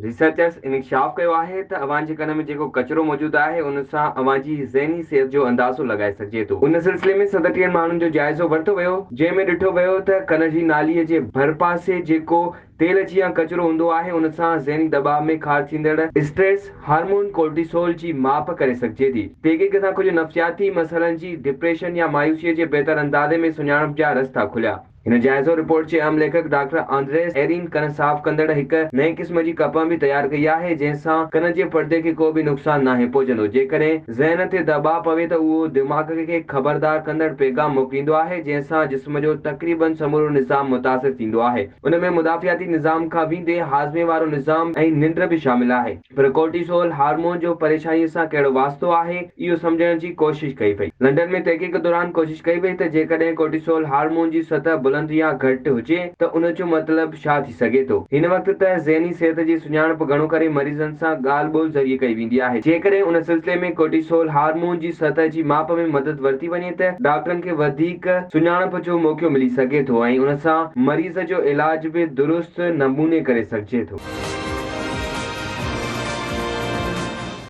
Researchers انڪشاف ڪيو آهي ته اوهان جي ڪن ۾ جيڪو ڪچرو موجود آهي ان سان اوهان جي ذهني صحت جو اندازو لڳائي سگهجي ٿو. ان سلسلي ۾ 37 ماڻهن جو جائزو ورتو ويو جنهن ۾ ڏٺو ويو ته ڪن جي ناليء جي ڀرپاسي جيڪو تيل جيان ڪچرو هوندو آهي ان سان ذهني دٻاء ۾ خارج ٿيندڙ اسٽريس هارمون ڪورٽيسول جي ماپ ڪري سگهجي ٿي. تحقيق سان ڪجهه نفسياتي مسئلن جي ڊپريشن يا مايوسيء جي بهتر اندازي ۾ سڃاڻپ جا رستا کليا. هن جائزو رپورٽ جي اهم ليکڪ ڊاڪٽر آندريس ايرين ڪن صاف ڪندڙ هڪ نئين قسم جي ڪپهه به تيار ڪئي آهي، جنهن سان ڪن جي پردي کي ڪو به نقصان ناهي پهچندو. جيڪڏهن ذهن تي دٻاء پوي ته اهو دماغ کي خبردار ڪندڙ پيغام موڪليندو آهي، جنهن سان جسم جو تقريبن سمورو نظام متاثر ٿيندو آهي. ان ۾ مدافعتي نظام کان ويندي هاضمي وارو نظام ۽ ننڊ به شامل آهي. پر ڪورٽيسول هارمون جو پريشانيء سان ڪهڙو واسطو آهي، اهو سمجهڻ جي ڪوشش ڪئي وئي. لنڊن ۾ تحقيق دوران ڪوشش ڪئي وئي ته جيڪڏهن ڪورٽيسول هارمون جي سطح بلند يا گهٽ هجي ته ان جو مطلب ڇا ٿي سگهي ٿو. هن وقت ته ذهني صحت جي سڃاڻپ گهڻو ڪري مريضن سان ڳالهه ٻولهه ذريعي ڪئي ويندي آهي. جيڪڏهن ان سلسلي ۾ ڪورٽيسول هارمون جي سطح جي ماپ ۾ مدد ورتي وڃي ته ڊاڪٽرن کي وڌيڪ سڃاڻپ جو موقعو ملي سگهي ٿو ۽ ان سان مريض جو علاج به درست نموني ڪري سگهجي ٿو.